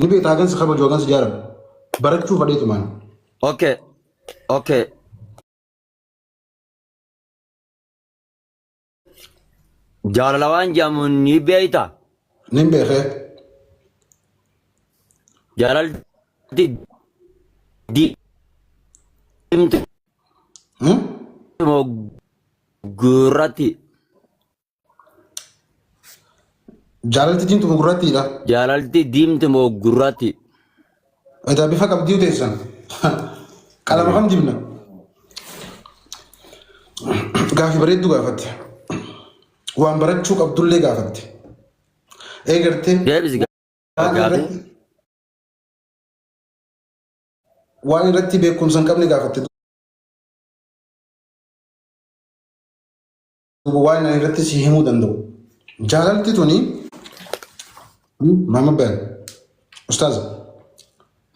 Ni beekta hagan si kabaju hagan si jaaladhu. Barachuu fadheetumaan. Okay. Okay. Jaalala waan jedhamu ni beekta. Nin beekee. Jaalalti diimtuu moo gurratti? Jaalalti diimtuu moo gurraattiidha? Jaalalti diimtuu moo gurratti? Edaa bifa qabdii teessan. Qalama kam dibna? Gaafii bareedduu gaafatte. Waan barachuu qabdullee gaafatte. Eegartee Deebisi waan gaafii. irratti waan irratti beekumsa hin qabne gaafatte. Duuba waan ani irratti si himuu danda'u. Jaalalti tuni Mama Ben Ustaaza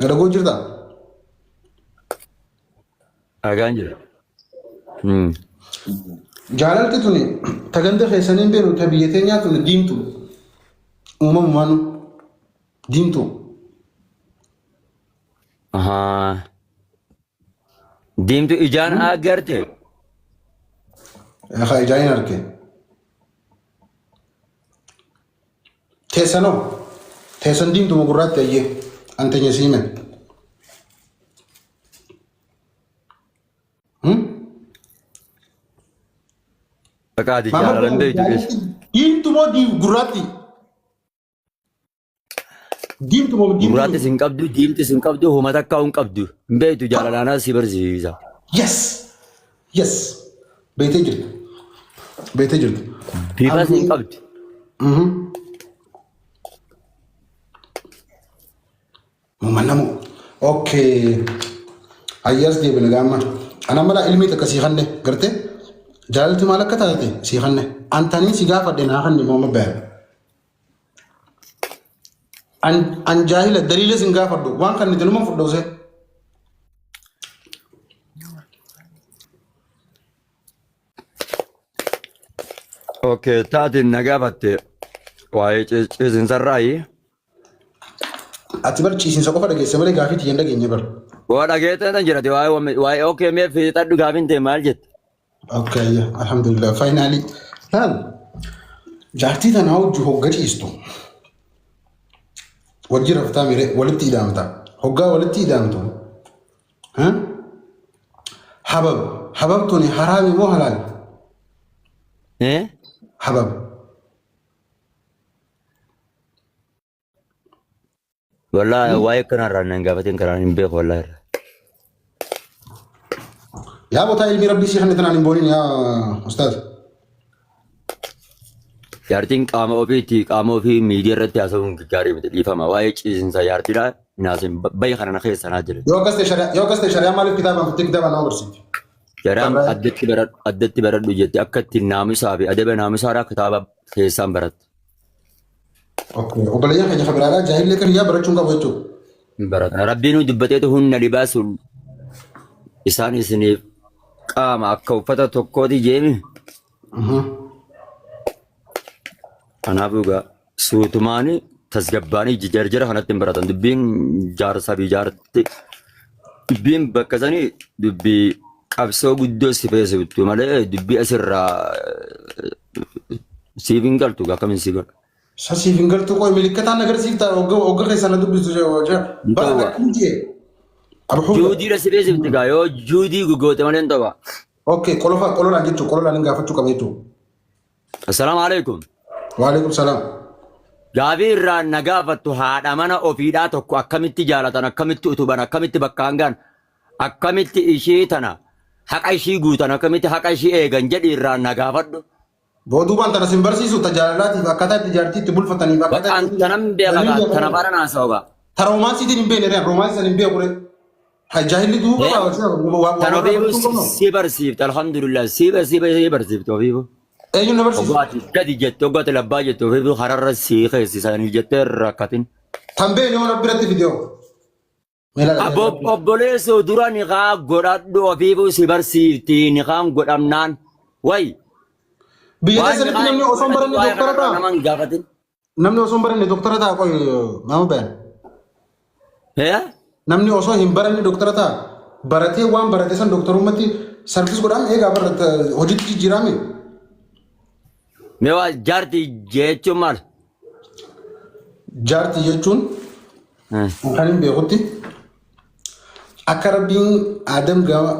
na dhagoo jirtaa? Dhagaan jira. Jaalalti tuni ta ganda keessanii hin beeknu ta biyya teenyaa tuni diimtu uumamumaan diimtu. Ahaa. Diimtuu ijaan agarte. Haa ijaan hin arge. Teessanoo teessan diimtuu moo gurraatti ayyee an teenya sii hime. Bakka ati jaalala hin beektu keessa. Diimtuu moo gurraatti? Diimtu moo diimtuu? Gurraattis hin qabdu, diimtis hin qabdu, homa takkaa hin qabdu. Hin beektu jaalalaanaa si barsiisa. Yes! Yes! Beektee jirta. Beektee jirta. Bifas hin qabdu. Manamu. Okay. Ayyaas deebine gaama. Ana mala ilmii takka sii kanne gartee? Jaalalti maal akka taate sii kanne. Antaniin si gaafadhe naa kanne moo amma bayan. An an jaahila daliila sin gaafadhu waan kan nuti numa fudhu usee. Okay, taatiin na gaafatte waa'ee ciisinsarraayi. Ati bar ciisinsa qofa dhageesse malee gaafii tiyya hin dhageenye bar. Waa dhageetee tan jirate waa'ee waa'ee okay mee fiixadhu gaafiin ta'e maal jette? Okay, alhamdulillah. Finally. Laal, jaartii tanaa hojii hogga ciistu. Wajji raftaa mire walitti ida'amta. Hoggaa walitti ida'amtu. Habab, habab tuni haraami moo halaal? Eh? Habab. Wallaahi waa'ee kanarraa nan gaafatin kanaan hin beeku wallaahi irraa. Yaa botaa ilmi rabbii sii kanne tanaan hin boonin yaa ustaaz. Jaartiin qaama ofiitti qaama ofii miidiyaa irratti haasa'uun gaarii miti dhiifama. Waa'ee ciisinsa jaartiidha hin haasa'in bayi kana na keessa naa jira. Yoo akkas ta'e shari'aa yoo akkas ta'e shari'aa maaliif kitaabaan fittee kitaabaan nama barsiifti? Jaraan Barraa. addatti baradhu addatti baradhu jetti akka ittiin naamusaa fi adaba naamusaadhaa kitaaba keessaan baratta. Okay. Obboleeyyan keenya kan biraadhaa jaahillee kan hiyyaa barachuun qabu jechuudha. Hin baratan. Rabbiin dubbateetu hunna libaasun isaan isiniif qaama akka uffata tokkooti jeemi. Kanaafuu egaa suutumaani tasgabbaanii jarjara kanatti hin baratan. Dubbiin jaarsaa fi jaarti dubbiin bakka sanii dubbii qabsoo guddoo si feesiftu malee dubbii asirraa siif hin galtu akkamiin si godha. Sa siif hin galtu qoy milikkataan agarsiifta hogga hogga keessan na dubbistu jee. Hin Bara ta'u. akkam jee. Abu Huda. Juudiidha si feesifti gaa yoo juudii gogoote malee hin ta'u. Okay, qolofa qololaan jechuun qololaan hin gaafachuu qaba jechuun. Assalaamu alaikum. Waalaikum salaam. Gaafii irraa na gaafattu haadha mana ofiidhaa tokko akkamitti jaalatan akkamitti utuban akkamitti bakkaan gahan akkamitti ishii tana haqa ishii guutan akkamitti haqa ishii eegan jedhi irraa na gaafadhu. Booduubaan tana sin barsiisu ta jaalalaatiif akkaataa itti jaartii itti bulfataniif akkaataa Baqaan tanan beeka gaa tana faana naasawa gaa. Ta roomaansiitiin hin beekne ree roomaansii san hin beeku ree. Jaahilli duuba Eh? qaba. Tan ofiifu si barsiifte alhamdulillah si si barsiifte ofiifu. Eenyuun na barsiisu? Oggaa ati gadi jette oggaa ati labbaa jette ofiifu hararra si keessisan jettee rakkatin. Tan beekne waan biratti fidee. Abbo obboleessoo dura niqaa godhadhu ofiifu si barsiifti niqaan godhamnaan way. Biyya Waan keessanitti niqaa namni hin osoo hin godhatin baranne waa'ee doktara kanarraa ta'a. nama hin gaafatin. Namni osoo hin baranne doktara ta'a qoy nama bayan. Hee? Namni osoo hin baranne doktara ta'a. Baratee waan barate san doktorummatti sarfis godhaan eegaa barata hojiitti jijjiirame. Mee waa jaartii jechuun maal? Jaartii jechuun kan hin beekutti akka rabbiin Aadam gama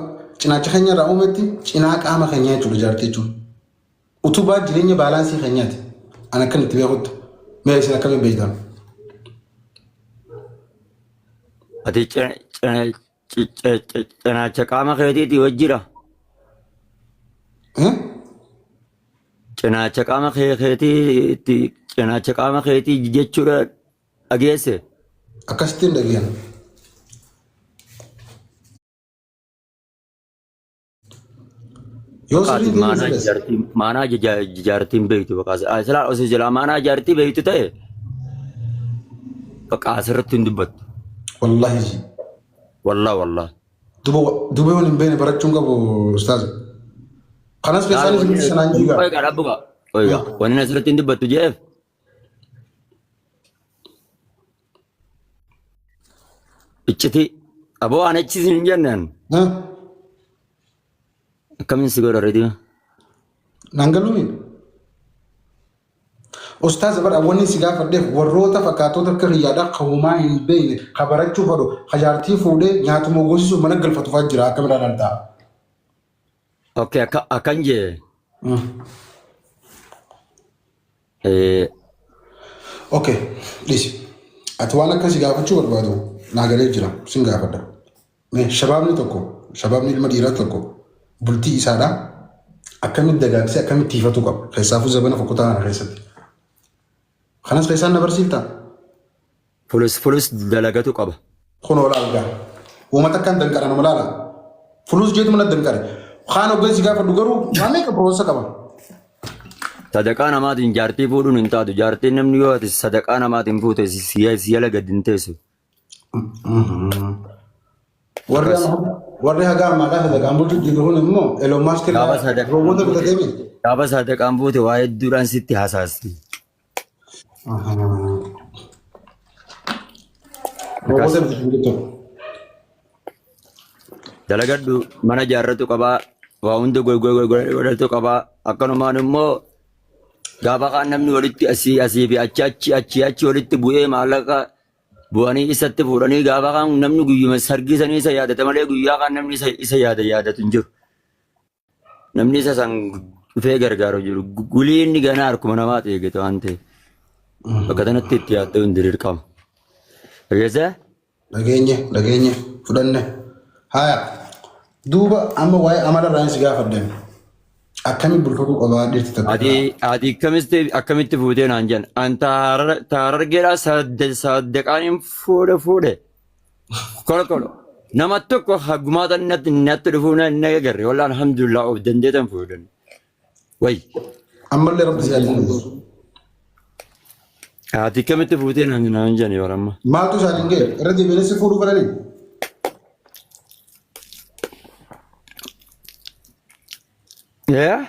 cinaacha keenya irraa uumetti cinaa qaama keenyaa jechuudha jaartii jechuun. Utubaa jireenya baalaansii keenyaati. An akkan itti beekutti. Mee isin akkamiin beektan? Ati cinaacha qaama keetiitii wajjira. Eh? Cinaacha qaama keetiitti cinaacha qaama keetii jechuudha dhageesse. Akkasittiin dhageen. Yoo Ati sirrii deeme maanaa sirreessa. jaartii maanaa jaartiin beektu bakka silaa osoo silaa maanaa jaartii beektu ta'e bakka asirratti hin dubbattu. Wallaahi ji. Wallah wallah. Duba duba yoon hin beekne barachuun qabu ustaaz. Kanas keessaan isin sanaan jigaa. Oiga dhabbuka. Oiga wanni asirratti hin dubbattu jeef. Iccitii aboo an achi sin hin jenneen akkamiin si godha reediyoo. Naan galuumi. Ustaaz bara wanni si gaafadheef warroota fakkaattoota akka kiyyaadhaa ka homaa hin beekne ka barachuu fedhu ka jaartii fuudhee nyaatuma goosisuuf mana galfatu fa'aa jira akka biraa danda'a. Okay akka akkan jee. Okay, dhiisi. Ati waan akkasii gaafachuu barbaadu naa galee jira. Sin gaafadha. Mee shabaabni tokko, shabaabni ilma dhiiraa tokko bultii isaadhaa akkamitti dagaagsee akkamitti tiifatuu qaba? Keessaafuu zabana fokkotaa kana keessatti. Kanas keessaan na barsiiftaa? Fulus fulus dalagatu qaba. Kunoo laal gaa. Uummata akkaan danqara nama laala. Fulus jeetu mana danqare. Kaan hoggansi gaafadhu garuu waan meeqa piroosa qaba. Sadaqaa namaatiin jaartii fuudhuun hin taatu. Jaartiin namni yoo ati sadaqaa namaatiin fuute si jala gadi hin teessu. Warri Akkas. amma warri haga ammaadhaa sadaqaan bulchu jiru kun immoo Elon Musk Gaafa irraa sadaqaan roobota fuute bitatee miti. gaafa sadaqaan fuute waa hedduudhaan sitti hasaasti. Roobota Akkas. bitatee jechuudha. Dalagadhu mana ijaarratu qabaa waa hunda godhatu qabaa akkanumaan immoo gaafa kaan namni walitti asii asii fi achi achi achi achi walitti bu'ee maallaqa bu'anii isatti fuudhanii gaafa kaan namni guyyuma sargii sanii isa yaadata malee guyyaa kaan namni isa isa yaada yaadatu hin jiru. Namni isa san dhufee gargaaru hin jiru. Gulii inni ganaa harkuma namaati eegata waan ta'eef. Bakka kanatti itti yaadda'u hin dirqama. Dhageessee? Dhageenye dhageenye fudhanne. Haya duuba amma waa'ee amala irraa si gaafadhe. Akkami bulfatuu qabaa dhirti takka? Ati ati akkamitti akkamitti fuutee naan jedhan. An taarargeedhaa saddaqaan hin fuudhe fuudhe. Kolkolo. Nama tokko hagumaata natti natti dhufuu na na agarre. Wallah alhamdulillah of dandeetan fuudhan. Way. Ammallee rabbi si haa dandeessu. Ati akkamitti fuutee naan naan jedhan yeroo amma. Maaltu isaan hin ga'e? Irra deebi'anii si fuudhuu fedhanii? Yaa?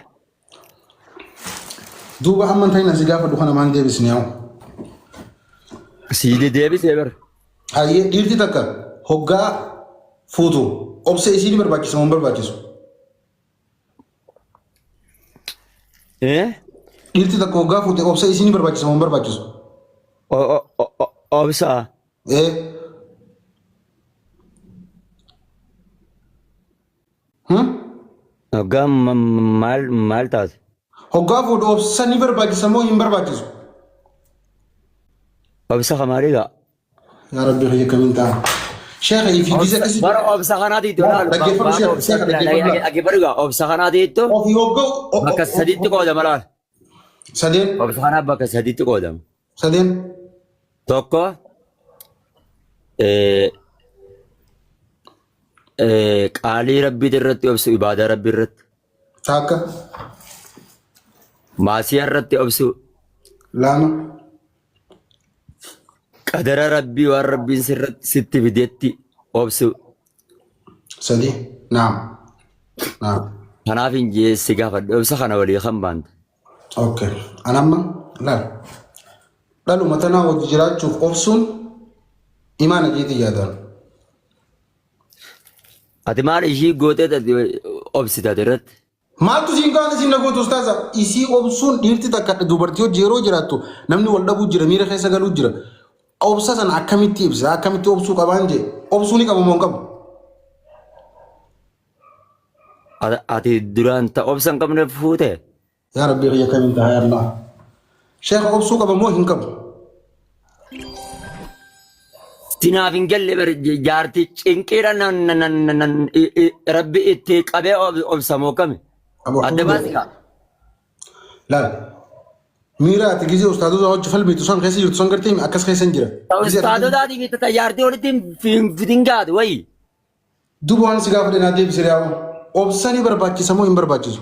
Duuba amma ta'in si gaafadhu kana maan deebisne yaa'u. Sii deebisee bara. Hayyee dhiirti takka hoggaa fuutu obsa isii ni barbaachisa moo hin barbaachisu? Eh? Dhiirti takka hoggaa fuute obsa isii ni barbaachisa moo hin barbaachisu? Obsa. Ee. Hmm? Hoggaa maal maal taate? Hoggaa fuudhu obsa ni barbaachisa moo hin barbaachisu? Obsa kamaalii gaa? Yaa Rabbi kiyya kamiin ta'a? Sheekha fi gisa akkasii. Bara obsa kanaati itti olaanu. Dhaggeeffadhu sheekha, sheekha dhaggeeffadhu. Dhaggeeffadhu gaa obsa kanaati itti Ofii hoggaa bakka sadiitti qoodama laal. Sadeen. Obsa kanaa bakka sadiitti qoodama. Sadeen. Tokko qaalii rabbii irratti obsu ibaadaa rabbii irratti. Takka. Maasiyaa irratti obsu. Lama. Qadara rabbii waan rabbiin sirratti sitti fidetti obsu. Sadi. Naam. Naam. Kanaaf hin jee si gaafadhe obsa kana walii kan baanta. Okay. Anamma laal. Dhaluma tanaa wajji jiraachuuf obsuun Imaana jeetii yaadaan. Ati maal ishii gootee ati obsite ati irratti? Maaltu siin kaa'an isin na gootu ustaaza? Isii obsuun dhiirti takka dubartii hojii yeroo jiraattu namni wal dhabuu jira miira keessa galuu jira. Obsa sana akkamitti ibsa? Akkamitti obsuu qabaan jee? Obsuu ni qabu moo hin qabu? Ati duraan ta obsa hin qabne fuute? Yaa Rabbii kiyya kamiin ta'a yaa Allah. Sheekha obsuu qaba moo hin qabu? Sinaaf hin galle bar jaarti cinqiidha nan nan nan rabbi itti qabee obsa moo kami? Abu Adda baasi kaa. Laal. Miira ati gizee ustaadota hojii falmitu san keessa jirtu san gartee akkas keessa hin jira. Gizee ati Ustaadotaatii fi jaartii walitti hin fidin gaatu wayi. Duuba waan si gaafadhe naa deebisi re'aawu. Obsa ni barbaachisa moo hin barbaachisu?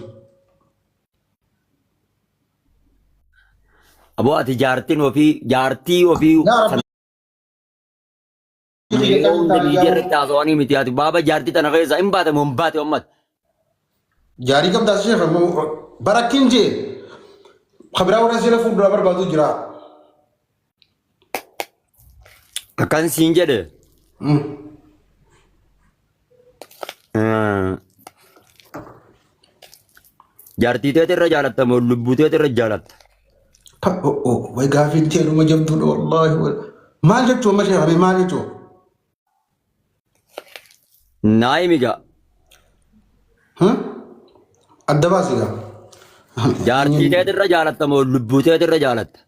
Aboo ati jaartiin ofii jaartii ofii Yaa kan Rabbi yeroo hunda miidiyaa irratti haasawanii miti ati baaba jaartii tana keessaa hin baate moo hin baate ummata. Jaarii qabdaa sheekh barakkin jee kabiraa warra seera fuulduraa barbaadu jira. Akkan siin jedhe jaartii teeti irra jaalatta moo lubbuu teeti irra jaalatta? Way gaafiin tee dhuma jabduudha wallaahi. Maal jechuu amma sheekh mee maal jechuu? Naa himi gaa. Adda baasi gaa. Jaartii teeti irra jaalatta moo lubbuu teeti irra jaalatta?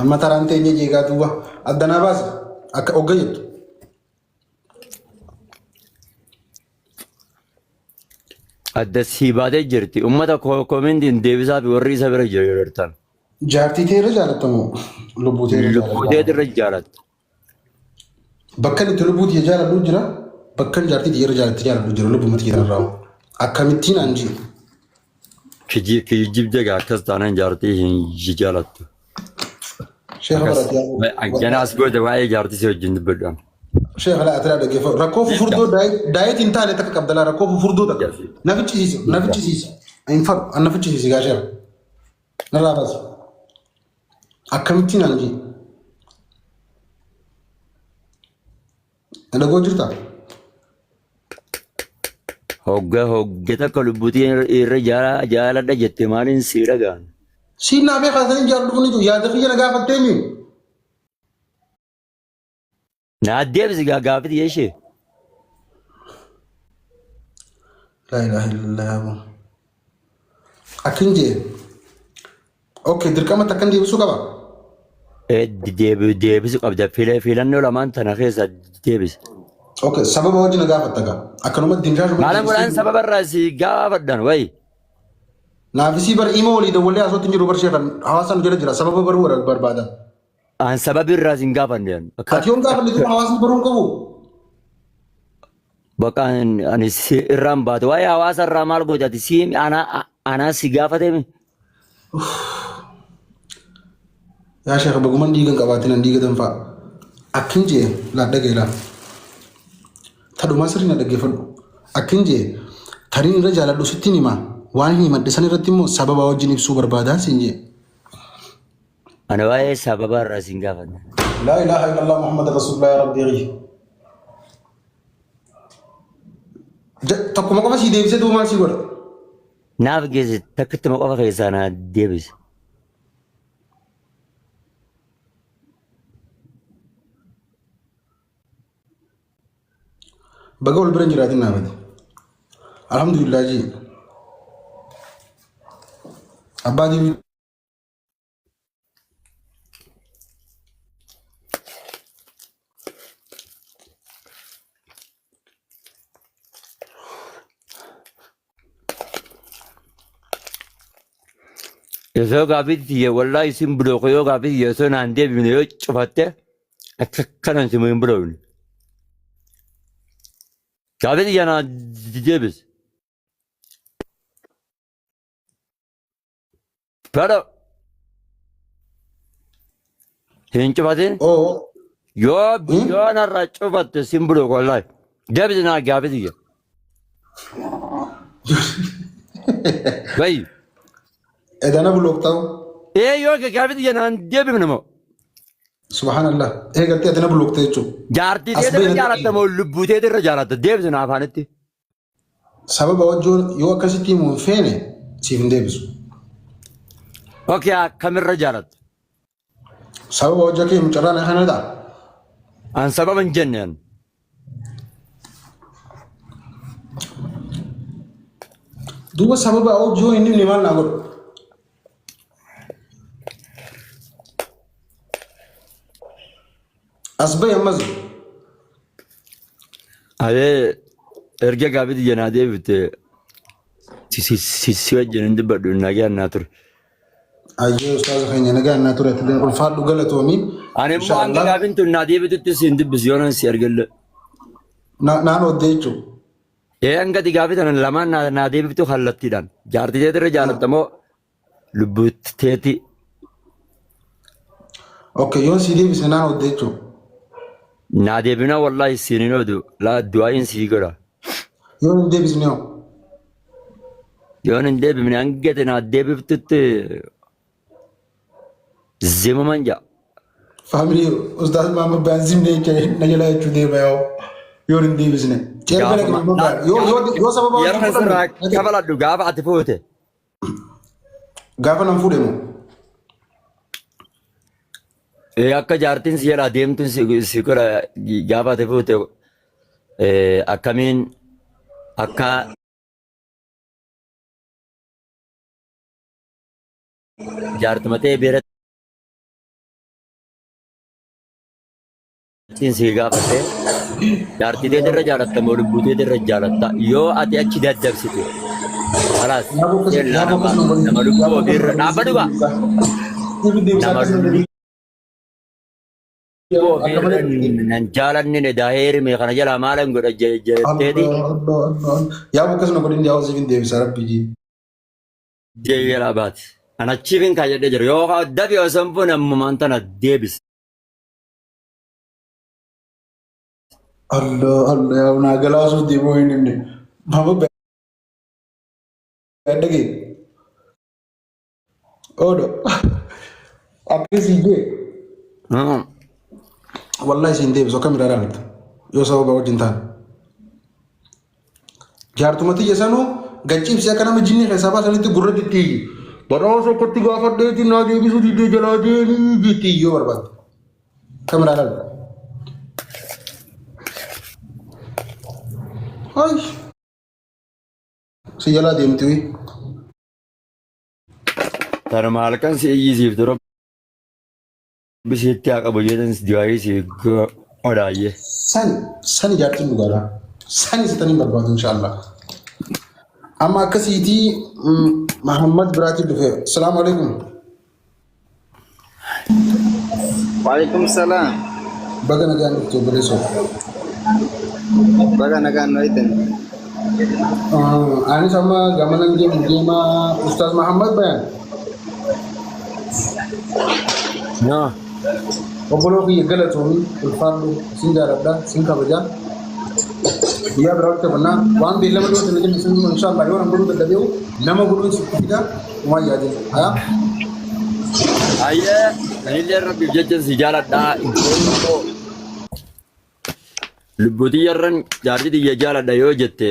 Amma taraan teenye jeegaa duuba addanaa baasi akka ogga jettu. Adda sii baatee jirti. Uummata koomentiin deebisaa fi warri isa bira jirtan. Jaartii tee irra jaalatta moo lubbuu tee irra Lubbuu jaalatta? teeti irra jaalatta. Bakka inni itti lubbuu tiyya jaaladhu jira. Bakka inni jaartii tiyya irra jaalatti jaaladhu jira lubbuma tiyya irraa. Akkamittiin an jiru? Kijibde gaa akkas taanaan jaartii hin jaalattu. Sheekha Akkas. barate. Ganaas booda waa'ee jaartii si wajjin dubbadhu. Sheekha laa atiraa dhaggeeffadhu. Rakkoo fufurdoo daayit hin taane takka qabda laa rakkoo fufurdoo takka. Na ficcisiisa na ficcisiisa. Hin fadhu an na ficcisiisi gaa sheekha. Narraa baasi. Akkamittiin an jiru? Na dhagoo jirtaa? Hogga hogga takka lubbuutii irra jaaladha jette maaliin sii dhagaan. Siin naa beekaa saniin jaalladhu kun jiru yaada kiyya na gaafattee mi? Naa deebisi gaa gaafiti ishee. Laa ilaaha illallah yaa aboo. Akkin jee. Okay dirqamatti akkan deebisuu qaba. Deebisu qabda filannoo lamaan tana keessa deebisi. Okay sababa wajjin na gaafatta gaa. Akkanumatti dimshaashuma Maalan godhaan sababa irraa si gaafadhan wayi. Naafisii bar ima walii dawwalee haasootti hin jiru bar sheekan hawaasaan jala jira sababa baruu barbaadan. An sababi irraa si hin gaafanne. Ati yoon gaafanne duuba hawaasni baruu hin qabu. Bakka ani si irraan baate waa'ee hawaasa irraa maal goote ati si anaa si gaafatee Yaa sheekh baguman dhiiga hin qabaatin an dhiiga danfaa. Akkin jee laa dhagaye laa. Tadhumaa sirrii na dhaggeeffadhu. Akkin jee taniin irra jaaladhu sittiin hima. Waan hin himadhe san irratti immoo sababa wajjin ibsuu barbaadaa siin jee. Ani waa'ee sababa irraa si hin gaafanne. Laa ilaaha illallah Muhammad Rasulullah yaa Rabbii kiyya. Tokkuma qofa sii deebisee duuba maal sii godha? Naaf geesse takkittuma qofa keessaa naa deebise. Baga wal bira hin jiraatin naa bade. Alhamdulillah jii. Abbaa diinii. Osoo gaaffii tiyya wallaahi isin bulooku yoo gaaffii tiyya osoo naan deebifne yoo cufatte akka kanan si hin buloofne. Gaaffii tiyya naan deebisi. Fedha. Hin cufatin. Oo. Yoo yoo narraa cufatte sin bulu wallahi. Deebisi naa gaaffii tiyya. Wayi. Edana block ta'u. Ee yoo gaaffii tiyya naan deebifne moo. Subhaanallah. Eegaltee ati na bulooktee jechuudha. Jaartii As teetirra bahi jaalatta moo lubbuu teetirra jaalatta? Deebisi na afaanitti. Sababa wajjin yoo akkasitti himuu hin feene siif hin deebisu. Okay, akkamirra jaalatta? Sababa hojii kee mucarraa na kana ta'a. An sababa hin jenne an. Duuba sababa hojii hin himne maal naa godhu? As bahi ammas. Ayee erga gaafii tiyya naa deebifte si wajjin hin dubbadhu nagaan naa ture. Ayyee ustaaza keenya nagaan naa ture atileen ulfaadhu galatoomi. Ani immoo hanga Inshaallah gaafiin tun naa deebitutti si hin dubbisu yoo nan si argalle. Naan oddee jechuudha. Ee hanga ati gaafii tana lamaan naa deebiftu kallattiidhaan. Jaartii teetirra jaalatta moo lubbuu teeti? Okay yoon sii deebisne naan oddee jechuudha. Naa deebinaa wallaahi siin hin odu laa du'aa'iin sii godha. Yoon hin deebisne hoo? Yoon hin deebifne hanga ati naa deebiftutti zimuman ja'a. Faamilii ustaaz Maamad Baan zimne jecha na jalaa jechuu deema yoo yoon hin deebisne. Ceerga Gaafa dhaqni ma- Maamad Baan yoo yoo yoo sababa yeroo wajjin kan sirraa fudhanne kafaladhu gaafa ati fuute. Gaafa nan fuudhe moo? Ee, akka jaartiin si jalaa deemtuun si godha gaafa ati fuute akkamiin akka jaartuma ta'e biratti si gaafatte jaartii teetirra jaalatta moo lubbuu teetirra jaalatta yoo ati achi daddabsite kalaas Yaa seellaa bokkas nama nu godhin. nama Yaa lubbuu bokkas ofiirra nu godhin. dhaabbadhu gaa Siif deebisa nama akkas nu godhin. lubbuu Akka ofiirra malee. nan jaalanne daa heerime kana jalaa maalan godha jetteeti Allah Allah Allah. Yaa bokkas nu godhin yaa siif hin deebisa rabbi jii. jalaa baate. An achiifin kaayyadhee jira yoo dafi osoo hin fuune ammumaan tana deebise. Allah Allah yaa naa galaasuuf deemuu hin himne. Mama dhagee. Odo. Akkasii jee. Wallahi siin deebisu akkam irraa ilaalta yoo sababa wajjin ta'an. Jaartuma tiyya sanuu gachiibsi akka nama jinnii keessaa baasanitti gurratti itti iyyi. Badhaasa akkatti gaafadheetiin naa deebisuu diddee jalaa deemii jetti iyyi yoo barbaadde. Akkam irraa ilaalta. Ay. Si jalaa deemti wii. Tanuma halkan si iyyisiiftu rabbi sitti haa qabu jedhan du'aayii si godhaayyee. Sani sani jaartiin dhugaadha. Sani sitanii barbaadu inshaallah. Amma akkasiitii Mahammad biraatiin dhufe. Salaamu alaikum. Waalaikum salaam. Baga nagaan dhufte obboleessoo. Baga nagaan nu eegdan. Anis amma gamanan deemu deema Ustaaz Mahammad Bayan. No. Obboloo kiyya galatoomi ulfaadhu sin jaaladha sin kabaja. Guyyaa biraa walitti qabannaa waan beellama dhiyoo sana jennu sun inshallah yoo nan godhuu dadhabeewu nama godhuun sitti fida waan yaadin. Hayaa. Ayyee anillee rabbiif jecha si jaaladha. Lubbuu tiyyarran jaartii tiyya jaaladha yoo jette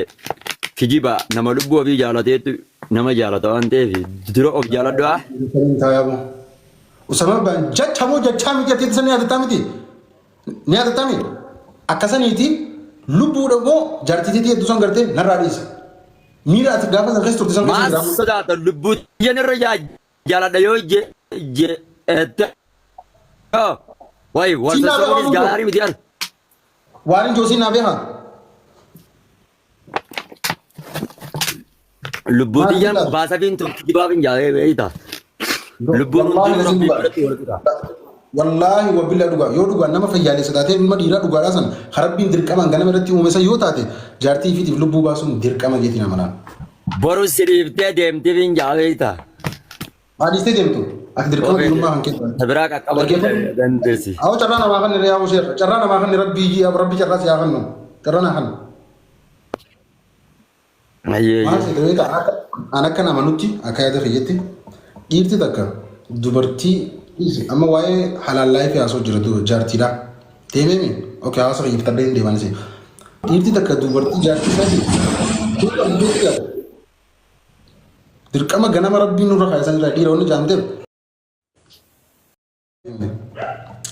kijiba nama lubbuu ofii jaalateetu nama jaalata waan ta'eef dura of jaaladhu haa. Taayabu. Usama ban jacha moo jachaa miti ati san yaadataa miti. Ni yaadataa miti. Akkasaniiti lubbuudha moo jaartii teetii hedduu san gartee narraa dhiisi. Miira ati gaafa san keessa turte san keessa Maal jira. sodaata lubbuu tiyyan irra jaaladha yoo jette. Wayi wal Siin naa sossobuunis beekaa gaarii miti yaada. Waan hin joosiin naa beekaa. Lubbuu Maal tiyyaan sodaata? baasafiin tun kijibaaf hin jaalee beeyta. Lubbuun Wallaahi hundinuu lazim rabbii dhugaa. biratti wal qixa. Wallaahi wabilla dhugaa yoo dhugaa nama fayyaalessa taatee ilma dhiiraa dhugaadhaa san harabbiin dirqamaan ganama irratti uume san yoo taate jaartii ifiitiif lubbuu baasuun dirqama jeetiin amanaan. Boru si dhiiftee deemtiif hin jaalee Maa dhiistee deemtu? Ati dirqama dhiirummaa kan keessa. Ta biraa qaqqabachuu Dhaggeeffadhu. dandeessi. Awwa carraa namaa kan irra yaa'u seerra. Carraa namaa kan rabbii rabbi carraa si haa kennu. Carraa naa kennu. Ayyee Maal ayyee. si beektaa akka an akka nama nutti akka yaada kiyyatti dhiirti takka dubartii Dhiisi, amma waa'ee halaal life haasoo jira duuba jaartiidha. Deemeemi? Okay, hawaasa kiyya hin deeman si. Dhiirti takka dubartii jaartii isaatii dirqama ganama Rabbiin nurra kaa'e sanirraa dhiira wanni jaamteef.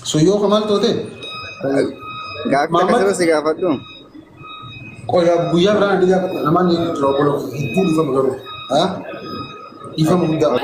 So yoo ka maal toote? Gaaffii takka sirra si gaafadhu. Qoyaa guyyaa biraan adii gaafadhu namaan ni jira obboloo hedduu dhiifama garuu. Dhiifama guddaa.